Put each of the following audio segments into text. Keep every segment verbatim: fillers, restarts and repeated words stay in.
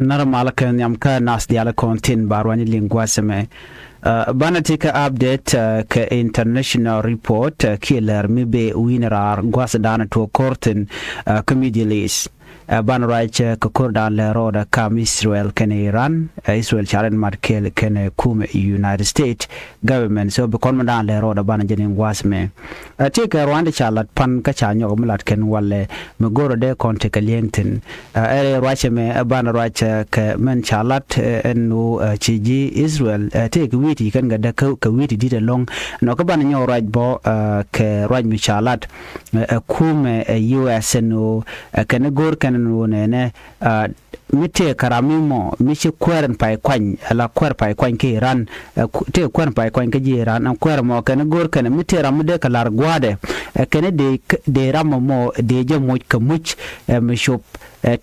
Närä malä kɛ nhiam kä nath diaal kɔn tin ba ruany liŋ gua̱a̱th ɛmɛ. Banɛ ti kɛ update kɛ international report kiɛ lär mi bee wi̱n raar gua̱a̱th dan tuɔɔk ko̱r thi̱n kä Middle East. Banɛ ruac kɛ ko̱r dan lɛ rɔɔdɛ kam Israel kɛnɛ Iran. Israel ca rɛn mat kɛɛl kɛnɛ kumɛ United States government. So bi kɔn mi dan lɛ rɔɔdɛ banɛ jɛ ni gua̱a̱th mɛ. Ɛ ti kɛ ruandɛ ca lat pan kä ca nyɔk mi lat kɛn walɛ mi go̱rɛ dee kɔn ti kɛ li̱eŋ thi̱n. Ɛ rɛy ruacɛ mɛ ɛ banɛ ruac kɛ mɛn ca lat ɛn ɣöö ci ji̱ Israel ɛ ti kɛ wi̱i̱ ti kɛn kɛ dee kɛ wi̱i̱ ti di̱t ɛlɔ̱ŋ. Nɔ kä banɛ nyɔk ruac bɔ kɛ ruac mi ca lat ɛ kumɛ ɛ U S ɛn ɣöö ɛ kɛn go̱r kɛn ɛn ɣöö nɛnɛ mi tëë kä ram mi mɔ mi ci kuɛɛr in pay kuany ala kuɛɛr pay kuany kä Iran. Tëë kuɛɛr in pay kuany kä ji̱ Iran ɛn kuɛɛr mɔ kɛn go̱r kɛn mi tëë ram mi dee kɛ la̱r gua̱a̱dɛ. Kɛn dee dee ram mɔ dee jɛ moc kɛ muc mi cop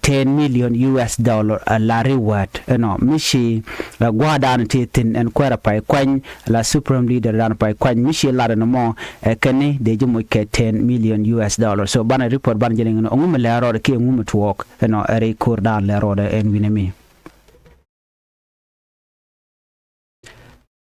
ten million U S dollar a la̱r iwäät ɛnɔ mi ci gua̱a̱dan tëë thi̱n ɛn kuɛɛr pay kuany la supreme leader dan pay kuany mi ci lar ɛn mɔ. Kɛn dee jɛ moc kɛ ten million U S dollar. So banɛ report banɛ jɛ liŋ ɛn ɔŋu mi lɛ rɔɔdɛ kiɛ ŋu mi tuɔɔk. Ɛnɔ ɛ rɛy ko̱r dan lɛ rɔɔdɛ ɛn wi̱nɛ mi.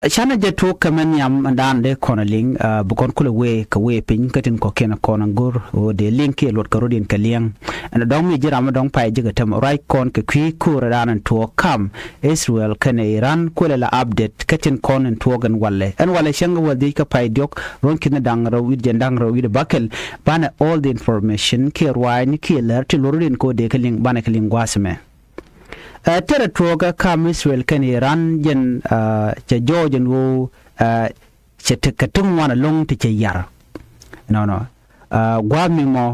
Canɛ jɛ tuɔɔk kɛ mɛ nhiam dan dee kɔn liŋ bi kɔn kulɛ wee kɛ wee piny kä tin kɔ̱kiɛn kɔn go̱r ɣöö dee liŋ kiɛ luɔt kɛ rɔ̱diɛn kɛ liɛŋ. Ɛn dɔ̱ŋ mi ji̱ ram mi dɔ̱ŋ pay ji̱ kɛ tɛm ruac kɔn kɛ kui̱ ko̱r dan tuɔɔk kam Israel kɛnɛ Iran kuëlɛ la update kä tin kɔn in tuɔɔk ɛn walɛ ɛn walɛ cäŋ kɛ wäl dhiec kä pay diɔ̱k ruɔ̱n ki̱n da̱ŋ rɛw wi̱c jɛn da̱ŋ rɛw wi̱c bakɛl. Banɛ all the information kiɛ ruaacni kiɛ lär ti luɔr rɔ̱diɛn kɛ ɣöö dee kɛ liŋ banɛ kɛ liŋ gua̱a̱th mɛ. Ɛ tɛrɛ tuɔɔkä kam Israel kɛn Iran jɛn cɛ jɔɔc ɛn ɣöö cɛ tekɛ ti ŋuan ɛlɔ̱ŋ ti cɛ yar. Nɔnɔ gua̱a̱th mi mɔ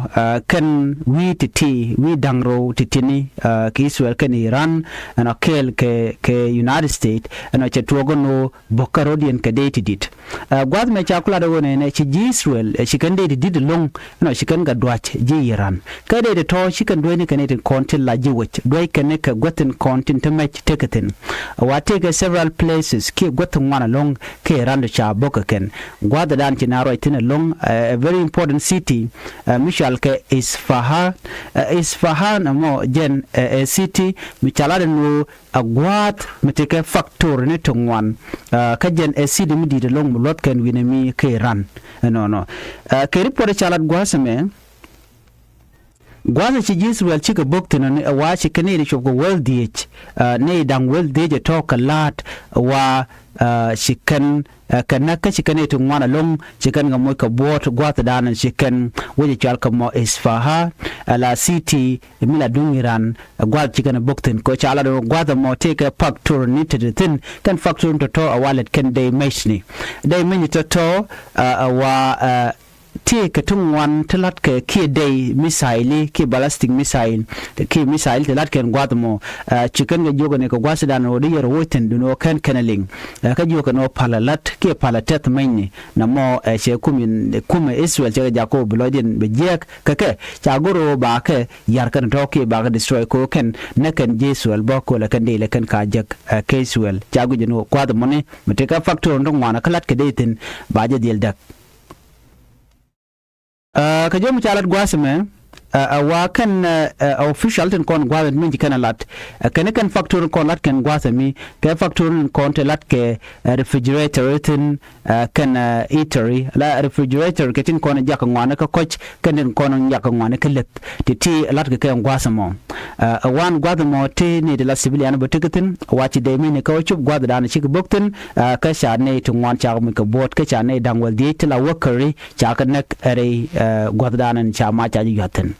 kɛn wi̱i̱ ti̱ti̱ wi̱i̱ da̱ŋ rɛw ti̱ti̱ni kɛ Israel kɛn Iran ɛnɔ kɛɛl kɛ kɛ United States ɛnɔ cɛ tuɔɔkä nɔ bɔkä rɔ̱diɛn kɛ dee ti di̱t. Gua̱a̱th mɛ ca kulat ɣöö nɛnɛ ci ji̱ Israel ci kɛn dee ti di̱t ɛlɔ̱ŋ. Ɛnɔ ci kɛn kɛ dua̱c ji̱ Iran kä dee ti tɔ̱ ci kɛn duäcni kɛn itin kɔn tin la ji̱ wec duäc kɛn kɛ guäthin kɔn tin te mɛc tekɛ thi̱n. Wa tekɛ several places kiɛ guäthi ŋuan ɛlɔ̱ŋ kiɛ Iran ti ca bok kɛ kɛn. Gua̱thdan ci na ruac thi̱n ɛlɔ̱ŋ ɛ very important city mi cɔal kɛ Isfahan. Isfahan ɛmɔ jɛn ɛ city mi ca lat ɛn ɣöö a gua̱a̱th mi tekɛ factory ni ti ŋuan. Kä jɛn ɛ city mi di̱i̱t ɛlɔ̱ŋ mi luɔth kɛn wi̱nɛ mi kɛ Iran. Ɛnɔnɔ kɛ report ca lat gua̱a̱th ɛmɛ. Gua̱a̱th ɛ ci ji̱ Israel cikɛ bok thi̱n ɛ wa ci kɛn nɛy ti cop kɛ wäl dhiec. Nɛy da̱ŋ wäl dhiec ɛ tɔ̱ kɛ la̱a̱t wa ci kɛn kɛ näk kä ci kɛn nɛy ti ŋuan ɛlɔ̱ŋ ci kɛn kɛ moc kɛ buɔ̱ɔ̱t gua̱a̱thdan ci kɛn wec ɛ cɔal kɛ mɔ Isfahan. Ala city mi la duŋ Iran gua̱a̱th ci kɛn ɛ bok thi̱n kɛ ca la duŋ gua̱a̱th ɛmɔ tëëkɛ factory ni te te thi̱n kɛn factory ni tɔ̱tɔ̱ ɛ wa lɛt kɛn dee mecni dee mecni tɔ̱tɔ̱. Ɛ wa tëëkɛ ti ŋuan ti la̱tkɛ kiɛ dee missile kiɛ ballistic missile kiɛ missile ti la̱tkɛn gua̱a̱th ɛmɔ. Ci kɛn kɛ jiök ɛn kɛ gua̱a̱thdan ɣöö di yɛr ɛ woc thi̱n duŋ ɣöö kɛn kɛn ɛ liŋ. Kä jiök ɛn ɣöö palä la̱t kiɛ palä tɛth mecni. Namɔ ɛ cɛ kum in kum ɛ Israel cɛ kɛ jak kɛ ɣöö bi lɔcdiɛn bi jiääk kɛ kɛ ca go̱r ɣöö bakɛ yar kɛn tɔ̱ kiɛ bakɛ destroy kɛ ɣöö kɛn nɛ kɛn ji̱ Israel bä köölɛ kɛn dee lɛ kɛn ka jek. Ɛ kɛ Israel ca guic ɛn ɣöö gua̱a̱th ɛmɔni mi tekɛ factory ti ŋuan kä la̱tkɛ dee thi̱n ba jɛ dhiel däk. Kä jɔm ca lat gua̱a̱th ɛmɛ ɛ wa kɛn ɛ official tin kɔn gua̱a̱th ɛmɛ ci kɛn ɛ lat. Ɛ kɛn kɛn factory kɔn lat kɛn gua̱a̱th ɛmi kɛ factory kɔn te lat kɛ refrigerator thi̱n. Kɛn eatery la refrigerator kɛ tin kɔn jak ŋuani kä kɔc kɛn tin kɔn jak ŋuani kä leth. Ti ti lat kɛ kɛ gua̱a̱th ɛmɔ. Ɛ wan gua̱a̱th ɛmɔ ti ni ti la civilian bä ti kä thi̱n wa ci dee mi ni kä wä cup gua̱a̱th dan ci kɛ bok thi̱n. Kä ca nɛy ti ŋuan ca kɛ muc kɛ buɔ̱ɔ̱t kä ca nɛy da̱ŋ wäl dhiec ti la wäkäri ca kɛ näk ɛ rɛy gua̱thdan ɛn ca mac ca ji̱ yua̱thin.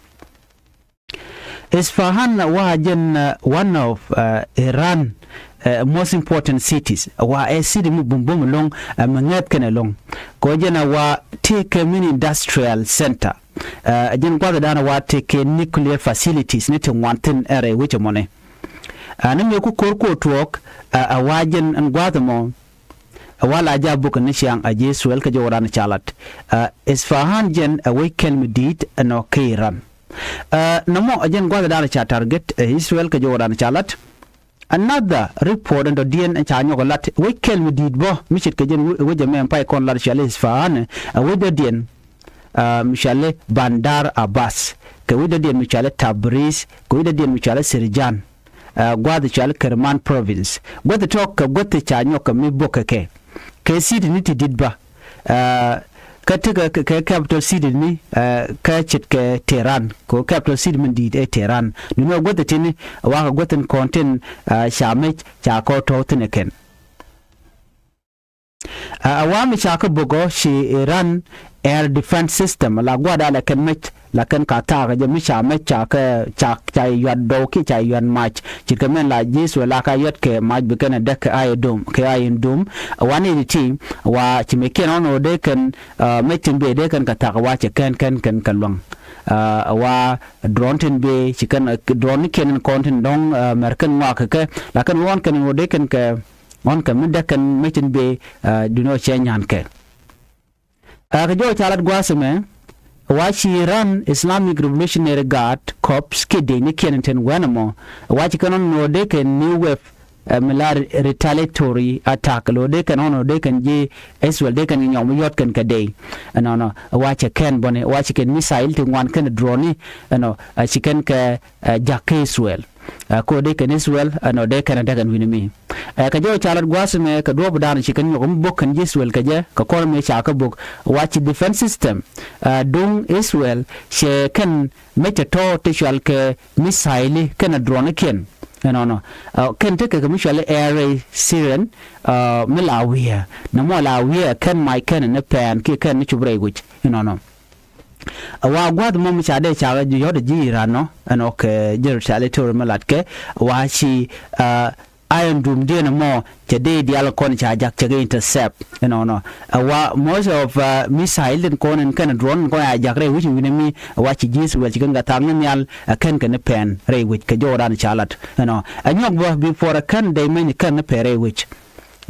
Isfahan wa jɛn one of Iran most important cities wa ɛ city mi bumbum loŋ mi ŋäth kɛn loŋ. Kɔ jɛn wa tëëkɛ min industrial center. Jɛn gua̱thdan wa tëëkɛ nuclear facilities ni ti ŋuan thin ɛ rɛy wecɛ mɔni. Ni mi ku ko̱r ku tuɔɔk a wa jɛn ɛn gua̱th ɛmɔ. A wa la ja buk ni ciaŋ a ji̱ Israel kä jɛ wä ran ca lat. Isfahan jɛn a wec kɛl mi di̱i̱t ɛnɔ kɛ Iran. Nɔmɔ a jɛn gua̱th dan ca target Israel kä jɛ wä ran ca lat. Another report ɛn dɔ̱diɛn ca nyɔk lat wec kɛl mi di̱i̱t bä mi ce̱tkɛ jɛn wec ɛmɛ pay kɔn lat cɔal Isfahan a wec dɔ̱diɛn. Mi cɔal Bandar Abbas kɛ wec dɔ̱diɛn mi cɔal Tabriz kɛ wec dɔ̱diɛn mi cɔal Sirjan. Gua̱a̱th cɔal Kerman Province. Gua̱a̱th tɔ̱ kɛ gua̱a̱th ca nyɔk kɛ mi bok kɛ kɛ. Kɛ city ni ti dit bä. Kä tekɛ kɛ capital city ni kä ce̱tkɛ Tehran. Kɛ capital city min di̱i̱t ɛ Tehran. Duŋni ɛ gua̱a̱th tini wakɛ gua̱a̱th in kɔn tin ca mec ca kɔ tɔ̱ thin ɛ kɛn. Ɛ wa mi ca kä bok ɔ ci Iran air defense system la gua̱a̱th a la kɛn mec la kɛn ka thaak jɛ mi ca mec ca kɛ ca ca yuat dɔw ki ca yuat mac. Ci kɛ mɛn la ji̱ Israel la ka yuat kɛ mac bi kɛn ɛ däk kɛ Iron Dome kɛ Iron Dome. Ɛ wa ni ti ti wa ci mi kiɛn ɔn ɔ dee kɛn mec tin bee dee kɛn kɛ thaak wa cɛ kɛn kɛn kɛn kɛ luaŋ. Ɛ wa drone tin bee ci kɛn drone ni kiɛn in kɔn tin dɔ̱ŋ mɛr kɛn ŋuak kɛ kɛ la kɛn ɣɔn kɛn ɔ dee kɛn kɛ ɣɔn kɛ mi däk kɛn mec tin bee duŋni ɔ cɛ nyan kɛ. Ɛ kɛ jɔw ca lat gua̱a̱th ɛmɛ wa ci Iran Islamic Revolutionary Guard Corps kiɛ dec ni kiɛn tin wɛn ɛmɔ wa ci kɛn ɣɔn nɔ dee kɛn new wave ɛ mi la retaliatory attack lo dee kɛn ɣɔn nɔ dee kɛn ji̱ Israel dee kɛn nyɔk mi yɔt kɛn kɛ dec. Ɛnɔnɔ wa cɛ kɛn bɔni wa ci kɛn missile ti ŋuan kɛn drone ni ɛnɔ ɛ ci kɛn kɛ ɛ jak kä Israel. Ɛ ko dee kɛn Israel ɛnɔ dee kɛn ɛ däk ɛn wi̱ni mi. Ɛ kɛ jɔw ca lat gua̱a̱th ɛmɛ kɛ duɔ̱ɔ̱p dan ci kɛn nyɔk mi bok kɛn ji̱ Israel kɛ jɛ kɛ kɔn mi ca kä bok wa ci defense system. Ɛ duŋ Israel cɛ kɛn mec tɛ tɔ̱ ti cual kɛ missile kɛn ɛ drone kiɛn. Ɛnɔnɔ ɛ kɛn tekɛ kɛ mi cual air raid siren. Ɛ mi la wi̱i̱ ɛ nɛ mɔ la wi̱i̱ ɛ kɛn mac kɛn ni pɛn kiɛ kɛn ni cup rɛy wi̱c. Ɛnɔnɔ ɛ wa gua̱a̱th mɔ mi ca dee ca yɔ̱t ji̱ Iran nɔ ɛnɔ kɛ Jerusalem tori mi latkɛ wa ci ɛ Iron Dome diɛn ɛmɔ cɛ dee diaal kɔn ca jak cɛ kɛ intercept. Ɛnɔnɔ ɛ wa most of missile tin kɔn in kɛn drone in kɔn a jak rɛy wi̱c in wi̱nɛ mi ɛ wa ci ji̱ Israel ci kɛn kɛ thaak ni nhial ɛ kɛn kɛ ni pɛn rɛy wi̱c kɛ jɔwdan ca lat. Ɛnɔ ɛ nyɔk bä before ɛ kɛn dee meny kɛn ni pɛn rɛy wi̱c.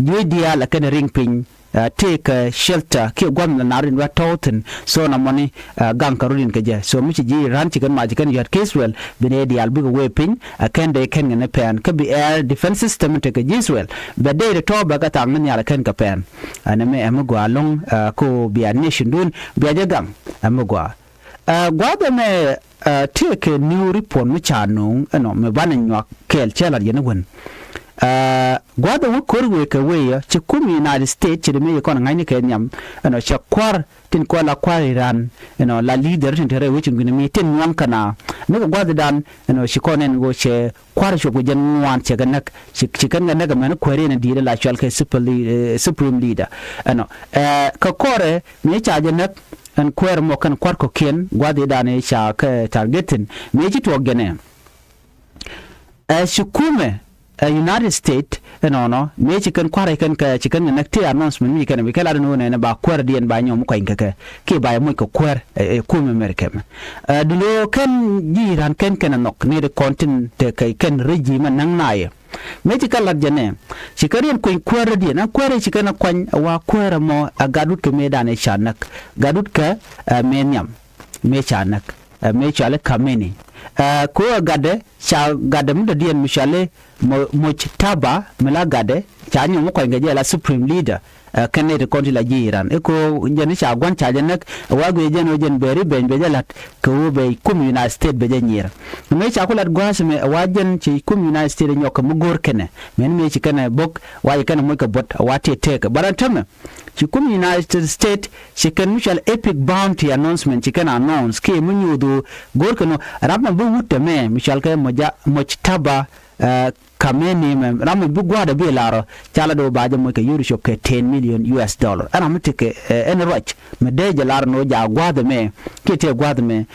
Ji̱ diaal ɛ kɛn riŋ piny. Tëëkɛ shelter kiɛ gua̱th mi la nar in wä tɔ̱ thi̱n so na mɔni gaŋ kɛ rut in kɛ jɛ so mi ci ji̱ Iran ci kɛn mac ci kɛn yɔ̱t kä Israel bi nɛ diaal bikɛ wee piny. Ɛ kɛn dee kɛn kɛ ni pɛn kä bi air defense system in tekɛ ji̱ Israel bɛ dee ri tɔ̱ bɛ kɛ thaŋ ni nhial ɛ kɛn kɛ pɛn. Ɛn ɛmɛ ɛmɛ gɔaa lo̱ŋ ɛ ko bia nation dun bia jɛ gaŋ ɛmɛ gɔaa. Ɛ gua̱a̱th ɛmɛ ɛ tëëkɛ new report mi ca no̱o̱ŋ ɛnɔ mi banɛ nyuak kɛɛl cɛ lat yɛn iwen. Ɛ gua̱a̱th ɛ wä ko̱r wëë kɛ wëë yɛ ci kum United States ci di mi yɛ kɔn ŋa̱cni kɛ nhiam ɛnɔ cɛ kua̱r tin kɔn la kua̱r Iran ɛnɔ la leader tin te rɛy wecin guini mi tin nyuaŋ kɛna. Ni kɛ gua̱a̱th dan ɛnɔ ci kɔn ɛn ɣöö cɛ kua̱r cuɔp kɛ jɛn ŋuan cɛ kɛ näk ci kɛn kɛ näk ɛmɛn kuäär yɛn di̱i̱t la cual kɛ supreme leader. Ɛnɔ ɛ kɛ kɔrɛ mi ca jɛ näk ɛn kuäär mɔ kɛn kua̱r kɔ̱kiɛn gua̱th i̱ dan i̱ ca kɛ target thi̱n mi ci tuɔɔk jɛn ɛ. Ɛ ci kumɛ ɛ United States ɛnɔnɔ mi ci kɛn kua̱r kɛn kɛ ci kɛn kɛ näk ti announcement mi ci kɛn bi kɛ lat ɛn ɣöö nɛn ba kuäär diɛn ba nyɔm kuany kɛ kɛ kiɛ ba yɛ moc kɛ kuäär ɛ kumɛ America mɛ. Ɛ dundo kɛn ji̱ Iran kɛn kɛn ɛ nhɔk ni ri kɔn tin te kɛ kɛn regime ɛ näŋ nayɛ. Mëë ci kɛ lat jɛ nɛ ci kɛ riɛn kueny kuäärä diɛn ɛn kuäärä ci kɛn ɛ kuany ɛ wa kuäärä mɔ ɛ gatdut kɛ mëë danɛ ca näk. Gatdut kɛ ɛ mëë nhiam mëë ca näk ɛ mëë cɔali Khamenei. Ɛ kɛ ɣöö ɛ gatdɛ ca gatdɛ mi dɔ̱diɛn mi cɔali Mojtaba mi la gatdɛ ca nyɔm mi kuany kɛ jɛ la supreme leader. Ɛ kɛn nɛy ti kɔn ti la ji̱ Iran i̱ ko jɛn i̱ ca gua̱n ca jɛ näk ɛ wa guiɛ jɛn ɣöö jɛn bɛ ri beny bɛ jɛ la̱t kɛ ɣöö bɛ kum United States bɛ jɛ nyier. Mëë ca ku lat gua̱a̱th mɛ ɛ wa jɛn ci kum United States ɛ nyɔk kɛ mi go̱o̱r kɛnɛ mɛn mëë ci kɛnɛ bo̱k wa ci kɛnɛ moc kɛ buɔ̱t ɛ wa tëë tëëk ɛ bä rɛn tämɛ. Ci kum United States ci kɛn mi cual epic bounty announcement ci kɛn announce kiɛ mi nyuuth ɣöö go̱o̱r kɛn ɣöö ram mɛ bi wut tɛmɛ mi cual kɛ Mojtaba Khamenei mɛ ram mi bi gua̱a̱th ɛ bi lar ɔ ca la do̱ ba jɛ moc kɛ yuri cop kɛ ten million U S dollar. Ɛn ram mi tekɛ ɛn ruac mi dee jɛ lar ni ɔ ja gua̱a̱th ɛmɛ kiɛ tëë gua̱a̱th ɛmɛ.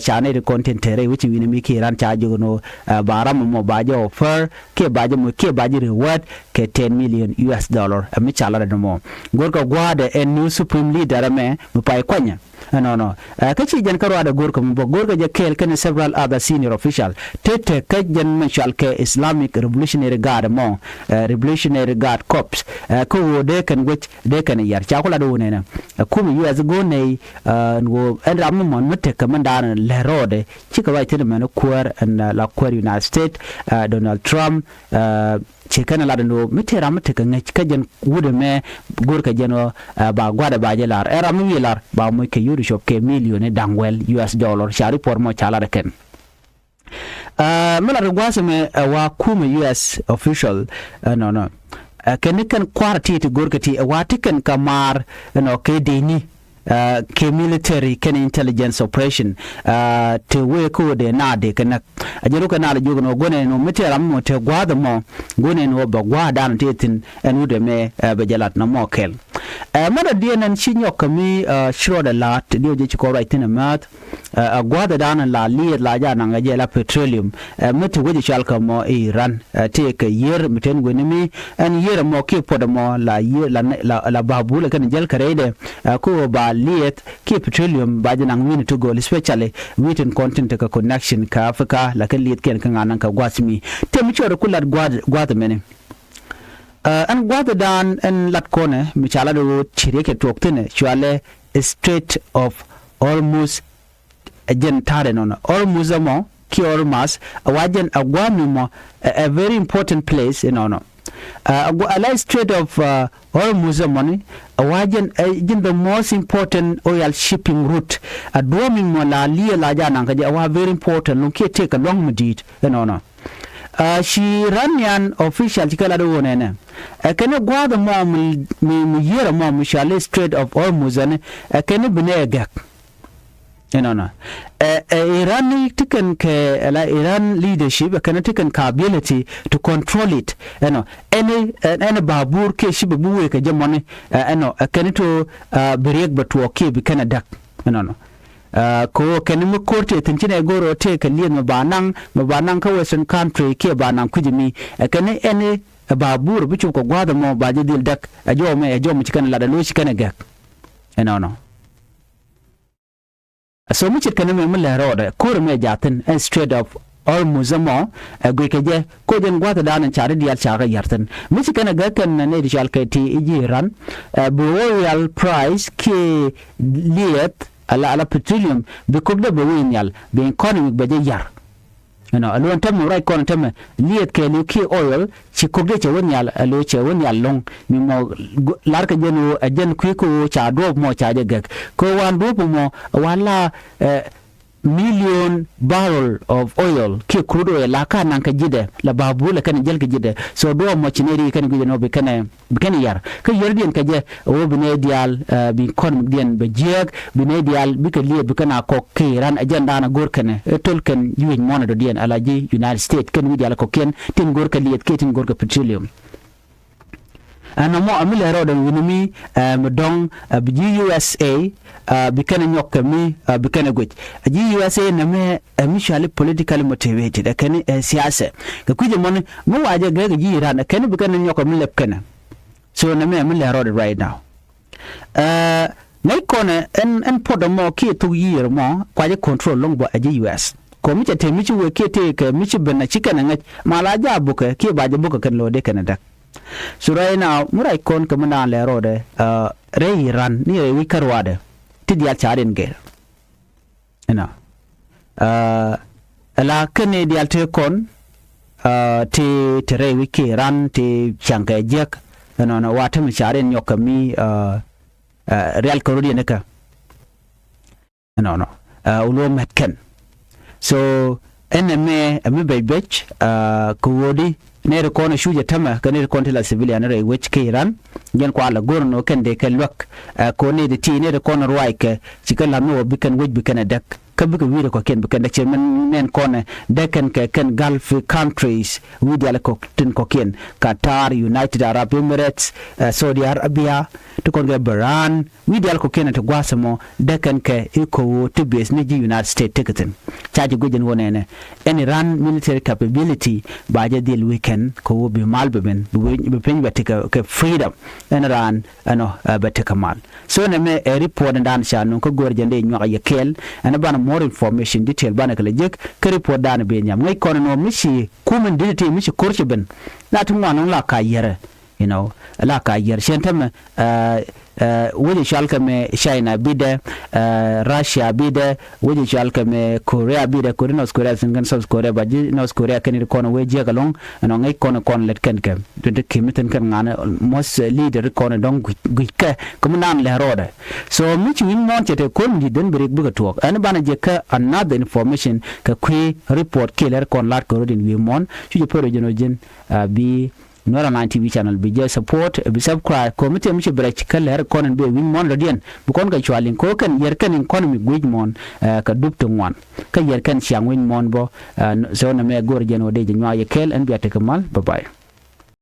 Ca nɛy ti kɔn tin te rɛy wecin wi̱ni mi kiɛ ran ca jiök ni ɔ ba ram ɛmɔ ba jɛ offer kiɛ ba jɛ moc kiɛ ba jɛ reward kɛ ten million U S dollar. Ɛ mi ca lar ɛn ɛmɔ go̱rkɛ gua̱a̱th ɛ ɛn new supreme leader ɛmɛ mi pay kuanyɛ. Ɛnɔnɔ ɛ kä ci jɛn kä ruaadɛ go̱rkɛ mi bä go̱rkɛ jɛ kɛɛl kɛnɛ several other senior official te te kä jɛn mɛ cual kɛ Islamic Revolutionary Guard mɔ ɛ Revolutionary Guard Corps. Ɛ kä ɣöö dee kɛn guec dee kɛn yar ca ku lat ɣöö nɛnɛ ɛ kum U S go̱o̱r nɛy ɛ ɣöö ɛn ram mi mɔn mi tekɛ mɛn daanɛ lɛ rɔɔdɛ cikɛ ruac thi̱n mɛn kuäär ɛn la kuäär United States ɛ Donald Trump. Ɛ ci kɛn lat ni ɣöö mi tëë ram mi tekɛ ŋäc kä jɛn wut ɛmɛ go̱rkɛ jɛn ɣöö ba gua̱dɛ ba jɛ lar ɛ ram mi wi̱i̱ lar ba moc kɛ yuri cop kɛ million i̱ da̱ŋ wɛl U S dollar ca report mɔ ca lat ɛ kɛn. Ɛ mi lat kɛ gua̱a̱th ɛmɛ ɛ wa kumɛ U S official ɛnɔnɔ. Ɛ kɛn ni kɛn kua̱r ti ti go̱rkɛ ti ɛ wa ti kɛn kɛ maar ɛnɔ kɛ dini. Ɛ kɛ military kɛn intelligence operation ɛ ti wee kä wä dee naa dee kɛ näk. A jɛ rukɛ naa lɛ jiök ɛn ɣöö guɔ̱nɛ ɛn ɣöö mi tëë ram mɔ tëë gua̱a̱th ɛmɔ guɔ̱nɛ ɛn ɣöö bɛ gua̱a̱th daanɔ tëë thi̱n ɛn wut ɛmɛ ɛ bɛ jɛ lat nɔmɔ kɛl. Ɛ mɛn rɔ diɛn ɛn ci nyɔk kɛ mi ɛ ci rɔɔdɛ la̱a̱t diɛ wä jɛ ci kɔn ruac thi̱n ɛ määth. Ɛ gua̱a̱th ɛ daanɔ la liɛth la jaa naŋ kɛ jɛ la petroleum ɛ mi ti wec ɛ cual kɛ mɔ i̱ Iran ɛ tëë kɛ yiër mi ten gueni mi ɛn yiër ɛmɔ kiɛ puɔt ɛmɔ la yiër la la babul ɛ kɛn jäl kɛ rɛydɛ. Ɛ ku ba liɛth kiɛ petroleum ba jɛ naŋ wi̱ni ti gööl, especially wi̱i̱ tin kɔn tin tekɛ connection kä Africa la kɛ liɛth kiɛn kä ŋa̱n naŋ kɛ gua̱a̱th mi. Tëë mi cuɔt ɛ ku lat gua̱a̱th gua̱a̱th ɛmɛni. Ɛ ɛn gua̱a̱th ɛ daan ɛn lat kɔnɛ mi ca lat ɛ ɣöö ci riekɛ tuɔɔk thi̱nɛ cualɛ Strait of Hormuz. Ɛ jɛn ta̱a̱dɛ nɔnɔ Hormuz ɛmɔ kiɛ Hormuz ɛ wa jɛn ɛ gua̱a̱th mi mɔ ɛ very important place inɔnɔ. Ɛ gua̱a̱th ɛ la Strait of Hormuz ɛmɔni ɛ wa jɛn ɛ jɛn the most important oil shipping route. Ɛ duɔ̱ɔ̱m mi mɔ la liɛth la jaa naŋ kɛ jɛ ɛ wa very important luŋ kiɛ tëëkɛ lua̱ŋ mi di̱i̱t inɔnɔ. Ci Iranian official ci kɛ lat ɣöö nɛnɛ ɛ kɛn i̱ gua̱a̱th ɛmɔ mi mi yiër ɛmɔ mi cɔal i̱ Strait of Hormuz ɛn ɛ kɛn i̱ bi nɛ ɛ gɛk. Inɔnɔ ɛ ɛ Iran ni ti kɛn kɛ ɛ la Iran leadership ɛ kɛn i̱ ti kɛn kɛ ability to control it. Ɛnɔ ɛn i̱ ɛn i̱ babur kiɛ ship ɛ bi wëë kɛ jɛ mɔni ɛ ɛnɔ ɛ kɛn i̱ to bi riɛk bɛ tuɔɔk kiɛ bi kɛn ɛ däk. Inɔnɔ. Ɛ kɛ ɣöö kɛn mi ko̱r tëë thi̱n ci nɛ go̱r ɣöö tëë kɛ lieth mi ba naŋ mi ba naŋ kä Western country kiɛ ba naŋ kui̱c mi ɛ kɛn ɛn ɛ ba buur bi cop kɛ gua̱a̱th ɛmɔ ba jɛ dhil däk. Ɛ jɔw mɛ ɛ jɔw mi ci kɛn lat ɛ lo̱c ci kɛn ɛ gɛk. Ɛnɔnɔ. So mi ce̱tkɛ ni mɛ mi lɛ rɔɔdɛ ko̱r mɛ jaathin ɛn Strait of Hormuz ɛmɔ ɛ guic kɛ jɛ ko̱ jɛn gua̱a̱th ɛ daanɛ ca ri diaal ca kɛ yär thi̱n mi ci kɛn ɛ gäk kɛn nɛ nɛy ti cɔal kɛ ti i̱ ji̱ Iran. Ɛ bi oil price kiɛ lieth ala ala petroleum bi kok dee bɛ wee nhial bi economy bɛ jɛ yar. Ɛnɔ ɛ luɔn tämɛ ruac kɔn tämɛ lieth kɛɛliw kiɛ oil ci kok dee cɛ wee nhial ɛ lo̱ cɛ wee nhial lo̱ŋ. Mi mɔ larkɛ jɛn ɣöö ɛ jɛn kui̱ kä ɣöö ca duɔ̱ɔ̱p mɔ ca jɛ gɛk kä wan duɔ̱ɔ̱p mɔ wan la ɛ million barrel of oil kiɛ crude oil la ka naŋ kɛ ji̱dɛ la ba buulɛ kɛn jäl kɛ ji̱dɛ. So duɔ̱ɔ̱p mɔ ci nɛy ri kɛn gui̱dɛ nɔ bi kɛn ɛ bi kɛn yar kä yärdiɛn kɛ jɛ ɛ wä bi nɛy diaal ɛ bi kɔn diɛn bɛ jiääk bi nɛy diaal bikɛ liɛth bi kɛn a kɔk kɛ Iran ɛ jɛn daanɛ go̱r kɛnɛ ɛ töl kɛn yuec mɔnɛ dɔ̱diɛn ala ji̱ United States kɛn wi̱c diaal ɛ kɔkiɛn tin go̱r kɛ liɛth kiɛ tin go̱r kɛ petroleum. Ɛn ɛmɔ ɛ mi lɛ rɔɔdɛ wi̱ni mi ɛ mi dɔ̱ŋ ɛ bi ji̱ U S A ɛ bi kɛn ɛ nyɔk kɛ mi ɛ bi kɛn ɛ guic ɛ ji̱ U S A nɛmɛ ɛ mi cuali politically motivated ɛ kɛn ɛ siasɛ kɛ kui̱c ɛmɔni mi wacɛ gɛk ɛ ji̱ Iran ɛ kɛn bi kɛn ɛ nyɔk kɛ mi lɛp kɛnɛ. So nɛmɛ mi lɛ rɔɔdɛ right now. Ɛ ŋäc kɔnɛ ɛn ɛn puɔt ɛmɔ kiɛ thok yiër ɛmɔ kuacɛ control lo̱ŋ bɔ ɛ ji̱ U S kɔ mi cɛ te mi ci wee kiɛ tëëkɛ mi ci ben a ci kɛn ɛ ŋäc ma la jaak bukɛ kiɛ ba jɛ bukɛ kɛn lo̱o̱ dee kɛn ɛ däk. So right now mi rac kɔn kɛ mi naan lɛ rɔɔdɛ ɛ rɛy Iran ni rɛy wi̱c kä ruaadɛ ti diaal ca rin gɛr. Inɔ ɛ la kɛn ni diaal te kɔn ɛ ti ti rɛy wi̱c ki Iran ti ciaŋ kɛ jiäk. Ɛnɔnɔ wa te mi ca rin nyɔk kɛ mi ɛ ɛ rial kɛ rot yɛn ikä. Ɛnɔnɔ ɛ wä luɔ mɛt kɛn. So ɛn ɛmɛ ɛ mi bɛc bɛc ɛ kɛ ɣöödi nɛy ti kɔn ɛ cuc ɛ tämɛ kɛ nɛy ti kɔn ti la civilian rɛy wec kä Iran. Jɛn kua la go̱r ni wä kɛn dee kɛ luäk ɛ kɛ ɣöö nɛy ti ti nɛy ti kɔn ɛ ruac kɛ ci kɛ la̱th ni wä bi kɛn wec bi kɛn ɛ däk kä bikɛ wi̱i̱dɛ kɔ̱kiɛn bi kɛn däk ci min nɛn kɔn ɛ däk kɛn kɛ kɛn Gulf countries wi̱i̱ diaal kɔ̱k tin kɔ̱kiɛn Qatar, United Arab Emirates, ɛ Saudi Arabia ti kɔn kɛ Bahrain. Wi̱i̱ diaal kɔ̱kiɛn ti gua̱a̱th ɛmɔ däk kɛn kɛ i̱ ko̱ ɣöö ti base ni ji̱ United States tekɛ thi̱n. Ca ji̱ guic ɛn ɣöö nɛnɛ ɛn Iran military capability ba jɛ dhil weaken kɛ ɣöö bi mal bi ben bi piny bɛ tekɛ kɛ freedom. Ɛn raan ɛnɔ ɛ bɛ tekɛ mal. So nɛmɛ ɛ report ɛn daan ca nuŋ kä go̱o̱r jɛn dee nyuak a yɛ kɛɛl ɛn banɛ more information detail banɛ kɛ lɛ jek kä report daan bi nyam ŋäc kɔn ɛn ɣöö mi ci kumɛn di̱t ti mi ci ko̱r ci ben. La ti ŋuan nuŋ la ka yɛrɛ. you know, la ka yiɛr cɛn tämɛ. Wec cual kɛ mɛ China bidɛ, Russia bidɛ, wec cual kɛ mɛ Korea bidɛ, kori North Korea sin kɛn South Korea, ba ji̱ North Korea kɛn ri kɔn wee jiɛk alɔŋ. Ɛnɔ ŋäc kɔn kɔn lɛt kɛn kɛ ti ti ki̱m thin kɛn ŋa̱n, most leader kɔn dɔŋ guic kɛ kɛ mi naan lɛ rɔɔdɛ. So mi ci wi̱n muɔ̱ɔ̱n cɛ te ko̱r mi ji̱ dhen bi rik bikɛ tuɔɔk. Ɛn banɛ jɛ kä another information kɛ kui̱ report kiɛ lɛr kɔn la̱t kɛ rot in wi̱i̱ muɔ̱ɔ̱n cu jɛ pär jɛn ɔ ji̱n. Bi Nuɛr Online T V channel bi jɛ support, bi subscribe, kɔ mi tiɛm ci bi rɛc kä lɛr kɔn in bi wi̱ny muɔ̱n dɔ̱diɛn bi kɔn kɛ cual in kɔ kɛn yɛr kɛn in kɔn mi guic muɔ̱n kɛ dup ti ŋuan. Kä yɛr kɛn ciaŋ wi̱ny muɔ̱n bɔ. So nɛ mɛ go̱r jɛn wä dee jɛ nyuak yɛ kɛɛl ɛn bia tekɛ mal. Bye bye.